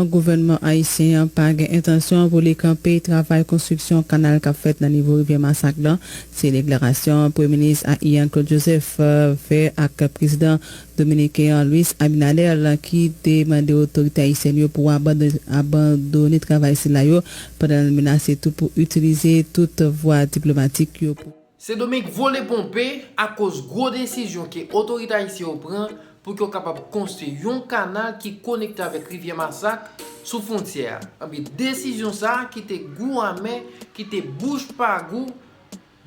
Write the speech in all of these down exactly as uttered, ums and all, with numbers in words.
Gouvènman ayisyen an pa gen entansyon pou li kanpe travay konstriksyon kanal k ap fèt nan nivo rivyè Masak lan. Se deklarasyon Premye Minis a I an Claude Joseph, euh, fè ak prezidan dominiken an Luis Abinader, ki te mande otorite ayisyèn yo pou abandone, abandone travay sila yo, pandan l menase tou pou itilize tout vwa diplomatik yo pou Sendomeng vole ponpe akoz gwo desizyon ke otorite ayisyen yo pran pou ke yo kapab konstwi yon kanal ki konekte avèk rivyè Masak sou fwontyè a. Anben, desizyon sa a kite gou amè, kite bouch pa gou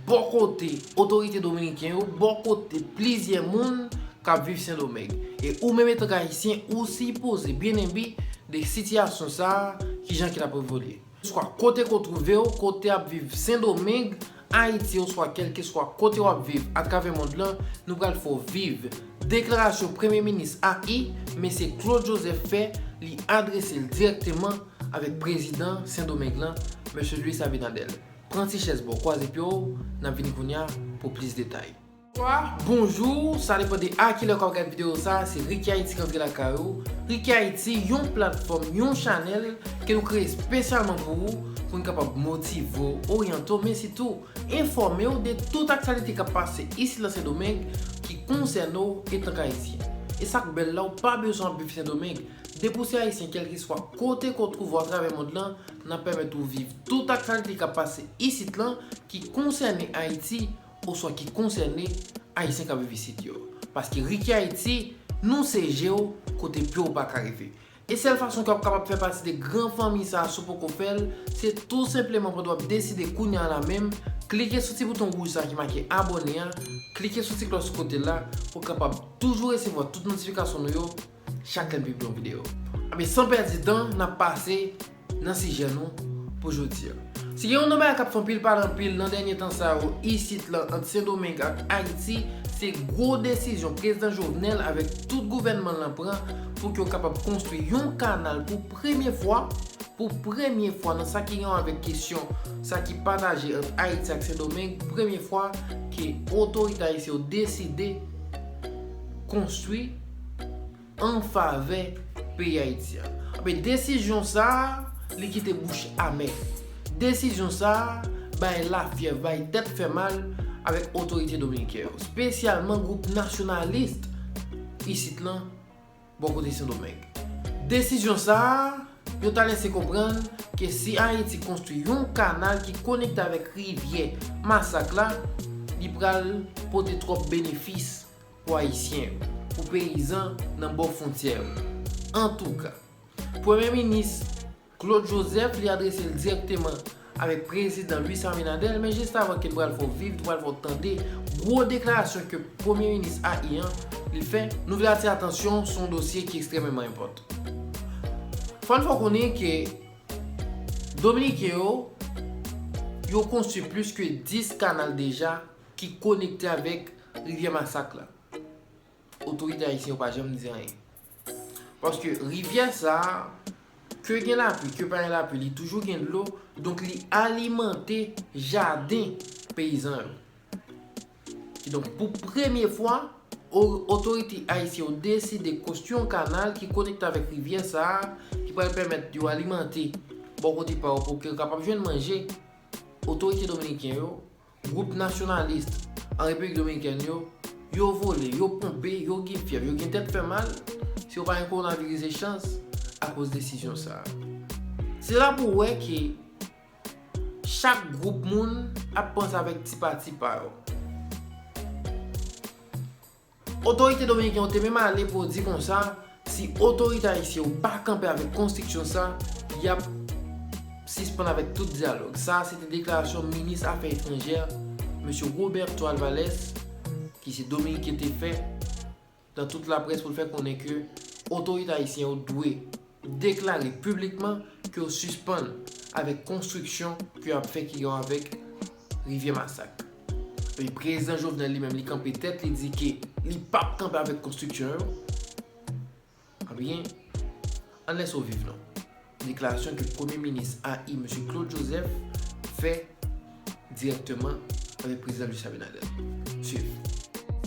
bò kote otorite dominiken yo, bò kote plizyè moun k ap viv Sendomeng. E ou menm, etanke ayisyen, ou sipoze byen enbi de sitiyasyon sa a, kijan ke l ap evolye. Swa kote ke w twouve w, kote w ap viv Sendomeng, Ayiti, oswa kèlkeswa kote w ap viv atravè mond lan, nou pral fè w viv deklarasyon Premye Minis A I, Mesye Claude Joseph, fè, li adrese l dirèkteman avèk prezidan Sendomeng lan, Mesye Luis Abinader. Pran ti chèz ba w, kwaze pye w, n ap vini kounye a pou plis detay. Bonswa, bonjou, sa depann de a kilè w ap gade videyo sa, se Ricky Haiti k antre lakay ou. Ricky Haiti, yon platfòm, yon chanèl ke nou kreye espesyalman pou ou, pou n kapab motive w, oryante w, men sitou enfòme w de tout aktyalite k ap pase isit lan Sendomeng ki konsène w etanke ayisyen. E sa k bèl la, ou pa bezwen ap viv Sendomeng. Depi w se ayisyen, kèlkeswa kote ke w twouve w atravè mond lan, n ap pèmèt ou viv tout aktyalite k ap pase isit lan ki konsène Ayiti, oswa ki konsène Ayisyen k ap viv isit yo. Paske Ricky Haiti, nou se je w kote pye w pa ka rive. E sèl fason ke w ap kapab fè pati de gran fanmi sa a, si w poko fè l, se tou senpleman pandan w ap deside kounye a la menm, klike sou ti bouton wouj sa a ki make abòne a, klike sou ti klòch sou kote la, pou w kapab toujou resevwa tout notifikasyon nou yo chak lè n pibliye yon videyo. Anben, san pèdi tan, n ap pase nan sijè nou pou jodi a. Si gen yon nan bagay k ap fè anpil pale anpil nan dènye tan sa yo isit lan ant Sendomeng ak Ayiti, se gwo desizyon prezidan Jovenel avèk tout gouvènman l lan pran pou ke yo kapab konstwi yon kanal pou premye fwa, pou premye fwa nan sa ki gen wè avèk kesyon sa ki pataje ant Ayiti ak Sendomeng, premye fwa ke otorite ayisyen yo deside konstwi an favè peyi Ayiti a. Anben, desizyon sa a, li kite bouch amè. Desizyon sa a bay lafyèv, bay tèt fè mal avèk otorite dominiken yo, espesyalman gwoup nasyonalis isit lan, bò kote Sendomeng. Desizyon sa a, yo ta lese konprann ke si Ayiti konstwi yon kanal ki konekte avèk rivyè Masak la, li pral pote twòp benefis pou Ayisyen yo, pou peyizan nan bò fwontyè yo. Antouka, Premye Minis Claude Joseph, li adrese l dirèkteman avèk Prezidan Luis Abinader, men jis avan ke n pral fè w viv, n pral fè w tande gwo deklarasyon ke Premye Minis A I an, li fè, nou vle atire atansyon sou yon dosye ki ekstrèmeman enpòtan. Fò n fè w konnen ke Dominiken yo, yo konstwi plis ke dis kanal deja ki konekte avèk rivyè Masak la. Otorite ayisyen yo pa janm di anyen. Paske rivyè sa a, ke gen lapli, ke pa gen lapli, li toujou gen dlo, donk li alimante jaden peyizan yo. Kidonk, pou premye fwa, o-, otorite ayisyen yo deside konstwi yon kanal ki konekte avèk rivyè sa a, ki pral pèmèt yo alimante bò kote pa yo pou ke yo kapab jwenn manje. Otorite dominiken yo, gwoup nasyonalis an Repiblik Dominikèn yo, yo vole, yo ponpe, yo gen fyèv, yo gen tèt fè mal, si yo pa gen kowonaviris de chans, akoz desizyon sa a. Se la pou w wè ke chak gwoup moun ap panse avèk ti pati pa yo. Otorite dominiken yo te menm ale pou yo di konsa, si otorite ayisyen yo pa kanpe avèk konstriksyon sa, y ap sispann avèk tout dyalòg. Sa a se te deklarasyon minis afè etranjè, mesye Roberto Alvarez, ki se dominiken, te fè nan tout laprès pou l fè konnen ke otorite ayisyen yo dwe deklare piblikman ke yo sispann avèk konstriksyon ke y ap fè ki gen avèk Rivyè Masak. Epi prezidan Jovenel li menm, li kanpe tèt, li di ke li p ap kanpe avèk konstriksyon yo. Ebyen, ann lèse w viv non. Deklarasyon ke Premye Minis A I, mesye Claude Joseph, fè dirèkteman avèk prezidan Luis Abinader. Swiv.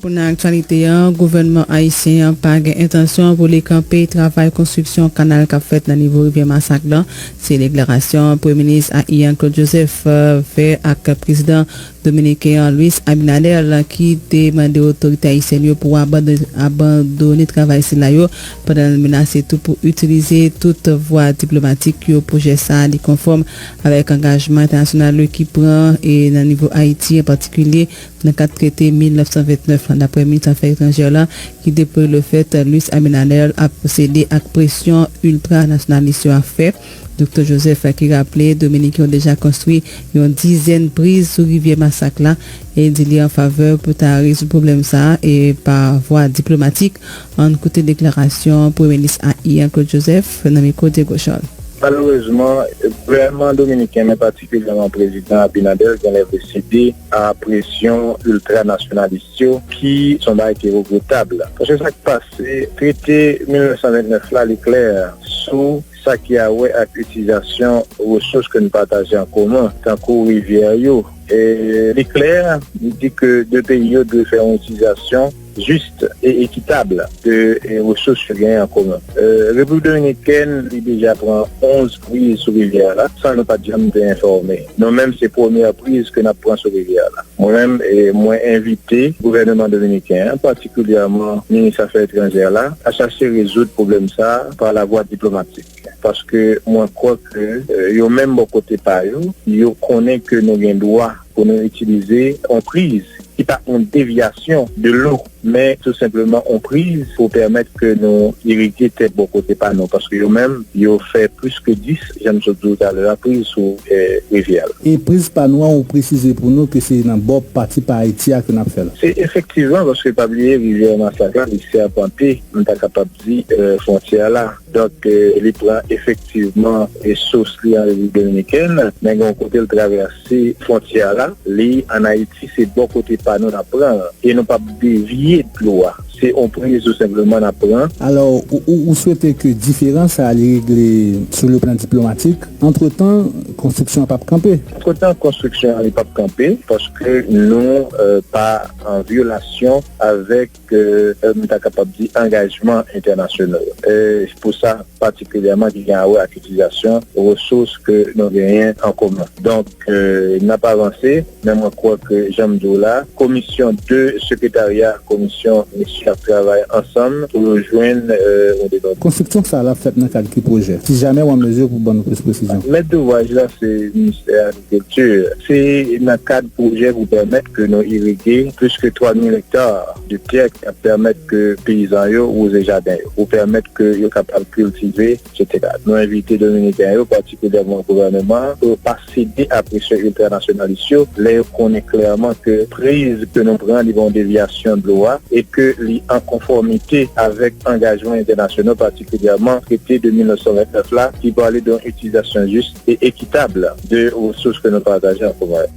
Nan aktyalite an, gouvènman ayisyen an pa gen entansyon pou li kanpe travay konstriksyon kanal k ap fèt nan nivo rivyè Masak lan. Se deklarasyon Premye Minis a I an Claude Joseph, eh, fè ak prezidan dominiken an Luis Abinader, ki te mande otorite ayisyèn yo pou abandone, abandone travay sila yo, pandan l menase tou pou itilize tout vwa diplomatik yo pwojè sa a li konfòm avèk angajman entènasyonal yo ki pran e nan nivo Ayiti an patikilye nan kad trete mil nèf san vennèf lan, daprè minis afè etranjè la, ki deplore lefèt Luis Abinader ap sede ak presyon iltra nasyonalis yo ap fè. Doktè Joseph ki raple Dominiken yo deja konstwi yon dizèn priz sou rivyè Masak la e di li an favè pou ta rezoud pwoblèm sa a e pa vwa diplomatik. Ann koute deklarasyon Premye Minis a I an Claude Joseph nan mikwo Diego Charles. Malerezman, gouvènman dominiken, men patikilyèman prezidan Abinader, genlè vle sede a presyon iltra nasyonalis yo, ki se yon bagay ki regretab. Paske sa k pase, trete mil nèf san vennèf la, li klè sou sa ki a wè ak itilizasyon resous ke nou pataje an komen, tankou rivyè yo. E li klè, li di ke de peyi yo dwe fè yon itilizasyon jis e ekitab de, e, resous yo genyen an komen. E, Repiblik Dominikèn, li deja pran onz priz sou rivyè a la, san nou pa t janm te enfòme. Nou menm, se premyè priz ke n ap pran sou rivyè a la. Mwen menm, e, mwen envite gouvènman dominiken an, patikilyèman minis afè etranjè la, a chache rezoud pwoblèm sa a pa lavwa diplomatik. Paske mwen kwè ke, e, yo menm bò kote pa yo, yo konnen ke nou gen dwa pou nou itilize yon priz ki pa yon devyasyon de lo, men tou senpleman yon priz pou pèmèt ke nou irige tè bò kote pa nou, paske yo menm, yo fè plis ke dis, jan m sot di w talè a, priz sou, e, rivyè a. E priz pa nou an, ou presize pou nou ke se nan bò pati pa Ayiti a ke n ap fè l? Se efektivman, paske pa bliye, rivyè Masak la, li sèpante, m ta kapab di, e, fwontyè a la. Donk, e, li pran efektivman, e, sous li an Repiblik Dominikèn, men gen yon kote l travèse fwontyè a la, li ann Ayiti, se bò kote pa nou n ap pran, e nou p ap devye dlo a. Se yon priz tou senpleman n ap pran. Alò, ou, ou, ou swete ke diferans sa a li regle sou le plan diplomatik? Antretan, konstriksyon an p ap kanpe? Antretan, konstriksyon an li p ap kanpe, paske nou, e, pa an vyolasyon avèk ke, e, m ta kapab di angajman entènasyonal. E, pou sa, patikilyèman, ki gen a wè ak itilizasyon resous ke nou genyen an komen. Donk, e, n ap avanse, men mwen kwè ke, jan m di w la, komisyon de sekretarya, komisyon misyon ap travay ansanm pou yo jwenn, e, yon debandwè. Konstriksyon sa a l ap fèt nan kad ki pwojè? Si jamè w an mezi pou ban nou plis presizyon. Mèt douvraj la, se ministè kilti. Se nan kad pwojè pou pèmèt ke nou irige plis ke twa mil ekta de tè k ap pèmèt ke peyizan yo wouze jaden yo, pou pèmèt ke yo kapab kiltive, etsetera. Nou envite Dominiken yo, patikilyèman gouvènman an, pou yo pa sede a presyon iltranasyonalis yo, lè yo konnen klèman ke priz ke nou pran, li pa yon devyasyon dlo a, e ke li an konfòmite avèk angajman entènasyonal, patikilyèman trete de mil nèf san vennèf la, ki pale de yon itilizasyon jis e ekitab de resous ke nou pataje an komen.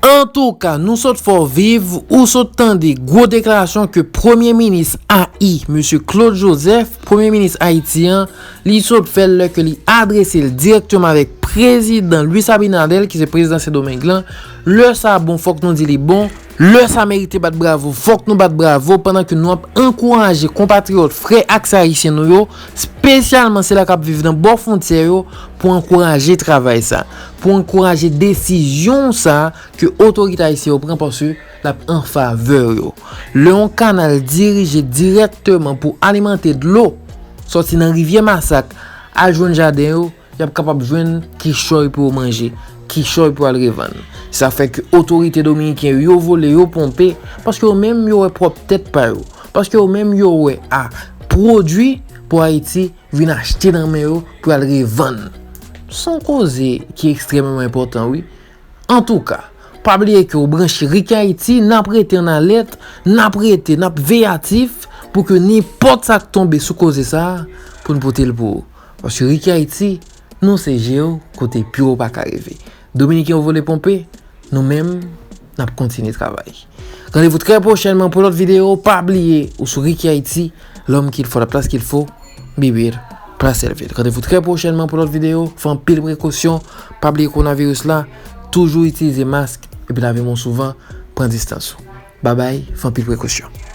Antouka, nou sot fè w viv, ou sot tande gwo deklarasyon ke Premye Minis a I, Mesye Claude Joseph, Premye Minis Ayiti an, li sot fè l lè ke li adrese l dirèkteman avèk Prezidan Luis Abinader, ki se prezidan Sendomeng lan. Lè sa bon, fòk nou di li bon. Lè sa merite bat bravo, fòk nou bat bravo, pandan ke nou ap ankouraje konpatriyòt, frè ak sè ayisyen nou yo, espesyalman sila k ap viv nan bò fwontyè yo, pou ankouraje travay sa, pou ankouraje desizyon sa ke otorite ayisyen yo pran, paske l ap an favè yo. Lè yon kanal dirije dirèkteman pou alimante dlo, sòti nan rivyè Masak, al jwenn jaden yo, y ap kapab jwenn kichòy pou yo manje, kichòy pou al revann. Sa fè ke otorite dominiken yo, yo vole, yo ponpe, paske yo menm yo wè pwòp tèt pa yo, paske yo menm yo wè a pwodui pou Ayiti vin achte nan men yo pou y al revann. Se yon koze ki ekstrèmeman enpòtan, wi. Antouka, pa bliye ke w branche Rikyayiti, n ap rete an alèt, n ap rete, n ap veyatif pou ke nenpòt sa k tonbe sou koze sa a, pou n pote l pou ou. Paske Rikyayiti, nou se je w kote pye w pa ka rive. Dominiken yo vole ponpe, nou menm, n ap kontinye travay. Randevou trè pwochènman pou lòt videyo. Pa bliye, ou sou Rikyayiti, l'homme qu'il faut, la place qu'il faut, Bibir, plas Sèlvil. Randevou trè pwochènman pou lòt videyo. Fè anpil prekosyon. Pa bliye kowonaviris la. Toujou itilize mask epi lave men w souvan. Pran distans ou. Babay, fè anpil prekosyon.